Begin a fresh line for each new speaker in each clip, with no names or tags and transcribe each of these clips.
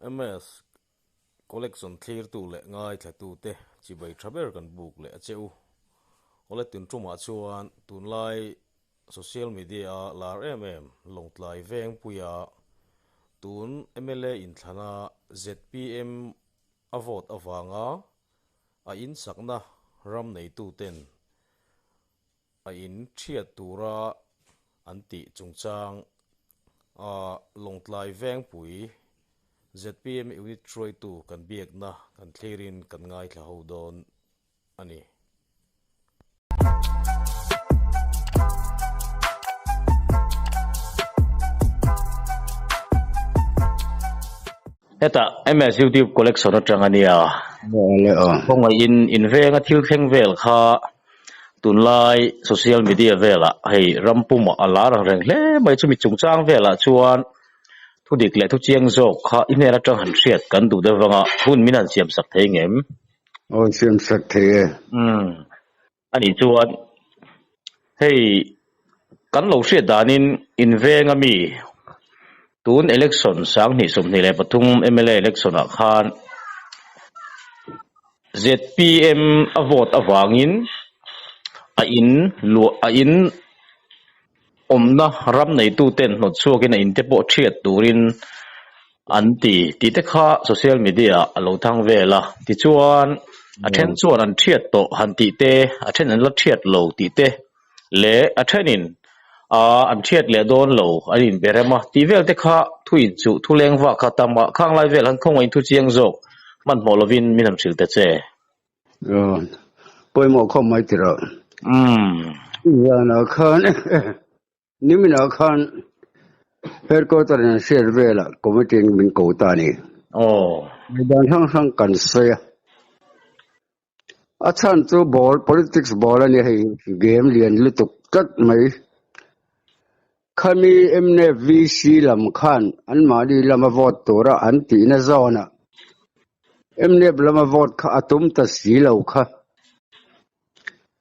MS Collection thlirtu leh ngaithlatute chibai tha ber kan buk leh a che u. Awle tun tumah chuan tunlai social media a lar em em Lawngtlai Vengpuia tun mla inthlana zpm a vote avanga a insakna ram neituten a in thiat tura an tih chungchang a Lawngtlai Vengpui zpm Unit hruaitu kan biakna kan thlirin kan ngaithla ho dawn a ni. Hetah MS YouTube collection atang a nia. Khawngaihin in venga thil thleng vel kha tunlai social media velah hei ram pumah a lar ang reng hle mai chumi chungchang velah chuan thu dik leh thu chiang zawk kha i hnen atang han hriat kan duh deuh vanga hun min han siam sak thei ngem.
Aw siam sak thei e.
Umm anih chuan hei kan lo hriat danin in veng ami tun election 2023 mla election ah khan zpm a vote avangin a in luah a in awmna ram neitu ten hnawt chhuakin a in te pawh thiat turin an ti tih te kha social media ah a lo thang vel a tichuan a then chuan an thiat tawh han tih te a then an la thiat lo tih te leh a thenin ah an thiat leh dawn lo an inbe rem a tih vel te kha thu inchuh thu leng vak kha tam a khang lai vel han khawngaih thu chiang zawk hmanhmawh lovin min han hrilh ta che.
Aw, pawimawh khawp mai ti rawh. Zanah khan niminah khan headquarter in an hriat velah committee in min ko ta a ni.
Aw.
Dan hrang hrang kan sawi a. A chhan chu ball, politics ball a ni hei, game lian lutuk tlat mai. Khami mnf VC lam khan anmahni lama vote tura an tihna zawnah mnf lama vote kha a tum ta si lo kha.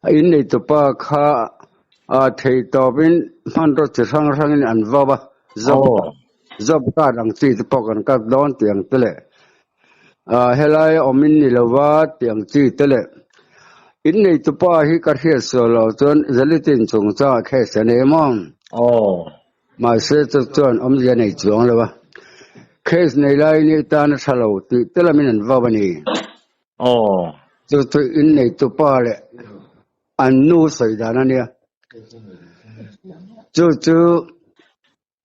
A inneitupa kha a thei tawpin hmanraw chi hrang hrangin an vau a, job job card ang chi te pawh kan cut dawn tih ang te leh helai a awm in ni lova tih ang chi te leh inneitupa hi ka hriat sual loh chuan Zalitin chungchangah case a nei maw? Mahse chu chuan awmzia nei chuang lo a, case nei lai ni tan a tha lo tih te lamin an vau a ni. Chu chu inneitupa leh an nu sawi dan a nia. Chu chu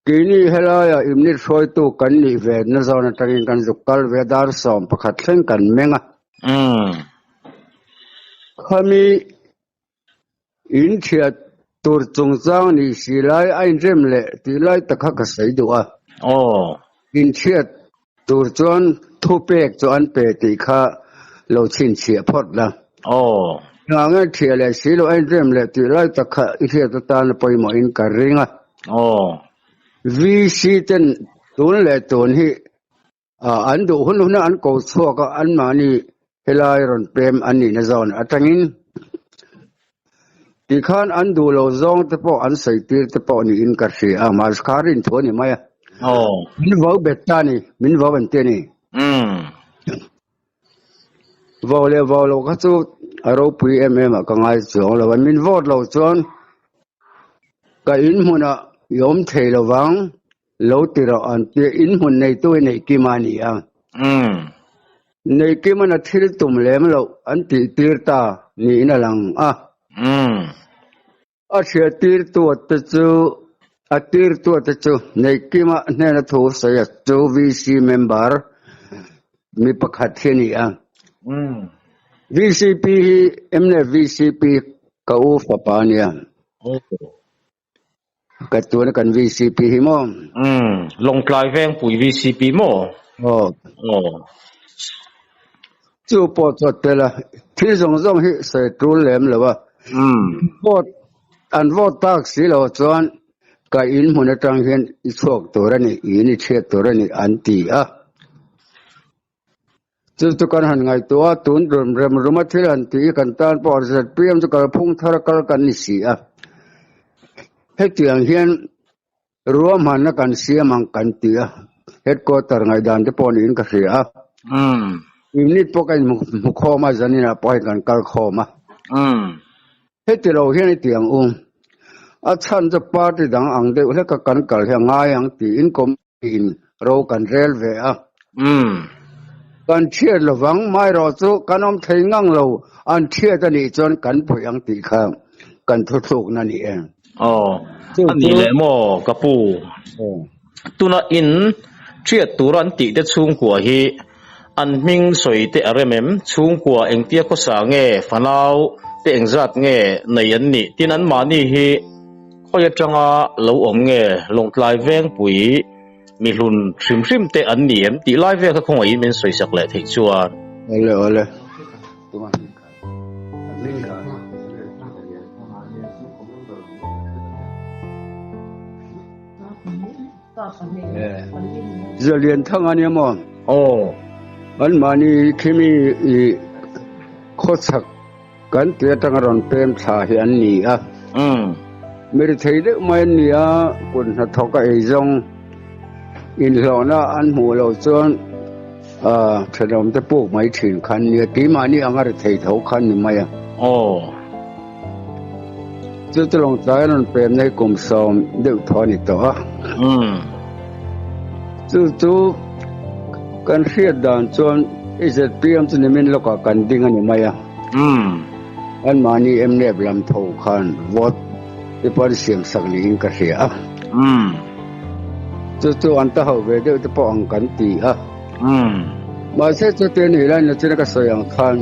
keini helaiah imnit hruaitu kan nih ve na zawn atangin kan zuk kal ve dar 11 thleng kan meng a. Khami in thiat tur chungchang nih si lai a inrem leh tih lai tak kha ka sawi duh a. Inthiat tur chuan thupek chu an pe tih kha lo chhinchhiah phawt la. Hna nge thiah leh si lo a inrem leh tih lai tak kha i hriat atan a pawimawhin ka ring a. VC ten tun leh tun hi an duh hun huna an ko chhuak a, anmahni helai rawn pem an nihna zawn atangin tikhan an duh lo zawng te pawh an sawi tir te pawh niin ka hria a, mahse kha rin thu a ni mai a. Min vau bet ta a ni, min vau an ti a ni. Vau leh vau lo kha chu a ropui em em ah ka ngai chuang lo a, min vote lo chuan ka in hmunah i awm thei lo vang. Lo ti rawh an ti a, in hmun neitu hi Neihkima a ni a. Neihkima'n a thil tum lem loh an tih tir ta niin a lang a. A hriat tirtu te chu a tirtu te chu Neihkima hnena thu sawi a chu VC member mi pakhat hi a ni a. VCP hi mnf VCP ka u fapa a nia. Ka tuna kan VCP hi maw?
Umm, Lawngtlai Vengpui VCP maw?
Aw.
Aw.
Chu pawh chu a tel a, thil zawng zawng hi sawi tul lem lo a.
Umm.
Vote, an vote tak si lo chuan ka in hmun atang hian i chhuak tur a ni, in i chhiat tur a ni an ti a. Chu chu kan han ngaihtuah a, tun rem rem ruma thil han tih hi kan tan pawh ZPM chu kalphung thar a kal kan ni si a. Hetiang hian ruahmanna kan siam ang kan ti a. Headquarter ngaihdan te pawh niin ka hria a. Unit pawh ka inhmu khawm a, zaninah pawh hei kan kal khawm a. Heti lo hian i ti ang u, a chhan chu party dang ang deuh hleka kan kal hi a ngai ang tiin committee in ro kan rel ve a. Kan thiat lovang, maherawh chu kan awm thei ngang lo, an thiat a nih chuan kan pawih ang tih kha kan thuthlukna a ni e.
Aw, a ni leh maw ka pu? Tuna in thiat tur an tih te chhungkua hi An hming sawi te a rem em? Chhungkua engtia khawsa nge, fanau te engzat nge nei an nih? Tin anmahni hi khawi atanga lo awm nge, Lawngtlai Vengpui mihlun hrim hrim te an ni em? Tih lai vel kha khawngaihin min sawisak leh theih chuan.
Awle awle. Zalian thang a nia maw?
Aw.
An mahni khimi i khawchhak kan tih atanga rawn pem thla hi an ni a. Mi rithei deuh mai an ni a, kut hnathawk a ei zawng inhlawhna an hmuh loh chuan thenawm te puk mai thin kha an ni a, keimahni anga rithei tho kha an ni mai a.
Aw.
Chu chu Lawngtlai a rawn pemna hi kum sawm deuh thaw a ni tawh a. Chu chu kan hriat dan chuan i zpm chu nimin lawkah kan ding a ni mai a. Anmahni mnf lam tho khan vote te pawh an siam sak niin ka hria a. Chu chu an ta ho ve deuh te pawh ang kan ti a. Mahse chuti a nih lai nachina ka sawi ang khan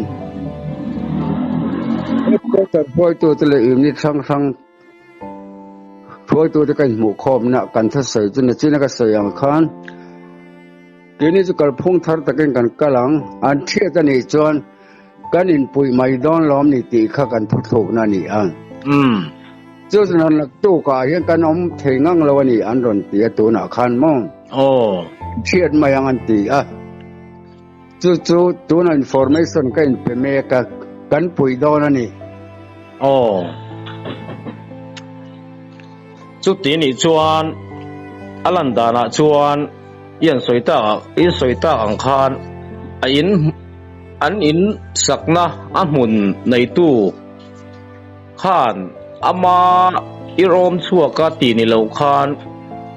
headquarter hruaitute leh unit hrang hrang hruaitute ka inhmuh khawmna kan thusawi chu nachina ka sawi ang khan keini chu kalphung thar takin kan kal ang, an thiat a nih chuan kan inpuih mai dawn lawm ni tih kha kan thuthlukna a ni a. Chu chu rawn laktukah hian kan awm thei ngang lo a ni an rawn ti a tunah khan maw?
Aw.
Thiat mai ang an ti a. Chu chu tuna information ka inpe mek a, kan puih dawn a ni.
Aw. Chuti nih chuan a lan danah chuan i an sawi tak i sawi tak ang khan a in an in sakna a hmun neitu khan ama i rawm chhuak a tih ni lo khan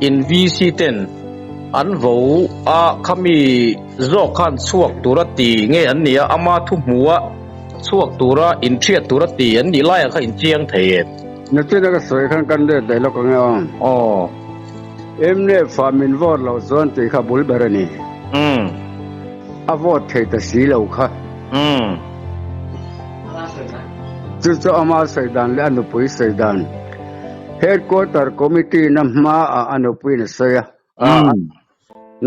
in VC ten an vo a khami zawk khan chhuak tura ti nge an nia ama thu hmu a chhuak tura in thiat tura ti an nih laiah kha in chiang thei em.
Nakin a ka sawi khan kan let leh lawk ang e aw.
Aw.
Mnf ah min vote loh chuan tih kha bul ber a ni.
Umm.
A vote thei ta si lo kha.
Umm.
Chu chu ama sawi dan leh a nupui sawi dan. Headquarter Committee na hmaah a nupuiin a sawi a.
Umm.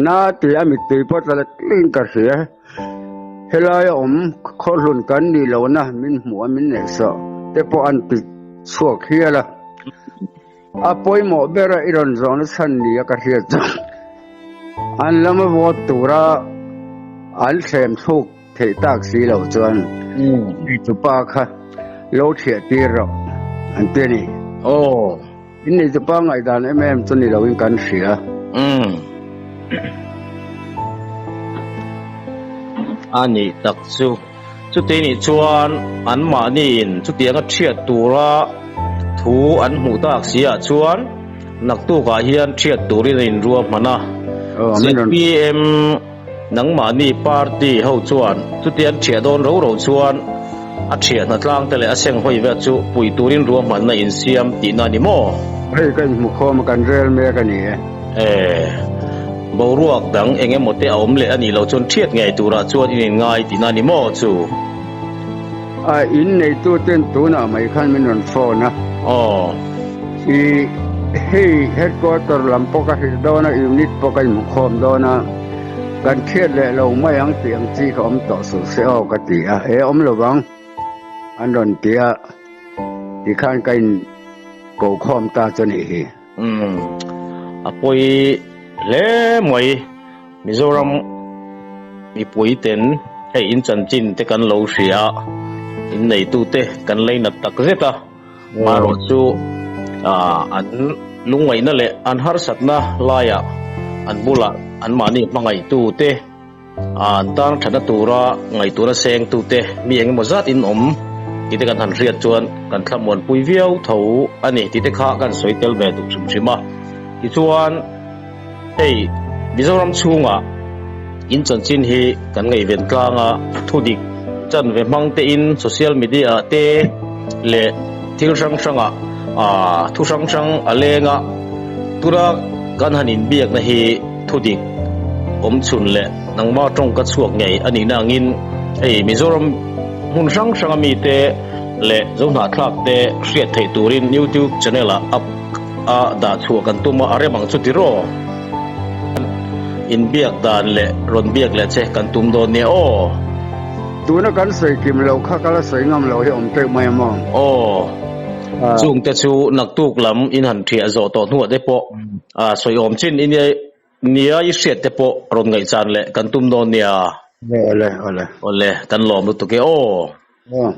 Na tih a mittui pawh tla tling ka hria. Helaia awm khawhlun kan nih lohna min hmuh a min neihsawh te pawh an ti chhuak hial a. A pawimawh bera i rawn zawhna chhan ni a ka hriat chu an lama vote tura an thlem thluk theih tak si loh chuan mi tupa kha lo thiah tir rawh an ti a ni.
Aw.
In nei tupa ngaihdan em em chu ni loin kan hria.
Umm. A nih tak chu. Chuti nih chuan anmahniin chutianga thiat tura thu an hmuh tak si ah chuan naktukah hian thiat turin a inruahman a. Zpm nangmahni party ho chuan chuti an thiah dawn ro ro chuan a thiah hnatlang te leh a seng hawi vel chu pui turin ruahmanna insiam tihna a ni maw?
Hei ka inhmu khawm a, kan rel mek a ni e.
E, boruak dang eng emaw te a awm leh a nih loh chuan ṭhiat ngei turah chuan in inngai tihna a ni maw chu?
A, in neitu ten tunah mai khan min rawn phone a.
Aw.
I, hei headquarter lam pawh ka hrilh dawn a, unit pawh ka inhmu khawm dawn a, kan ṭhiat leh lo mai ang tih ang chi kha awm tawh suh se aw ka ti a, e awm lo vang an rawn ti a, tikhan ka in ko khawm ta chu a nih hi.
Umm a pawi hle mai Mizoram mipui ten hei in chanchin te kan lo hria a in neitu te kan leinat tak zet a marawh chu ah an lungngaihna leh an harsatna laiah an bulah. Anmahni hmangaihtu te, an tan thatna tura ngaihtuahna sengtu te mi eng emaw zat in awm tih te kan han hriat chuan kan thlamuanpui viau tho a ni tih te kha kan sawi tel ve duh hrim hrim a. Tichuan hei Mizoram chhungah in chanchin hi kan ngaihven tlang a, thudik chanve hmang tein social media ah te leh thil hrang hrangah aaa thu hrang hrang a leng a, tuna kan han inbiakna hi thudik awm chhun leh nangma tawngka chhuak ngei a nihna angin hei Mizoram hmun hrang hranga mite leh Zohnahthlak te hriat theih turin YouTube channel ah up a dah chhuah kan tum a, a rem ang chu tiraw? Inbiak dan leh rawn biak leh che kan tum dawn nia aw.
Tuna kan sawi kim loh kha ka la sawi ngam loh hi awm teuh mai a maw?
Aw, chungte chu naktuk lam in han thiah zawh tawh hnuah te pawh sawi awm chin i nia i hriat te pawh rawn ngaihchan leh kan tum dawn nia.
Awle, awle.
Awle, kan lawm lutuk e aw.
Aw.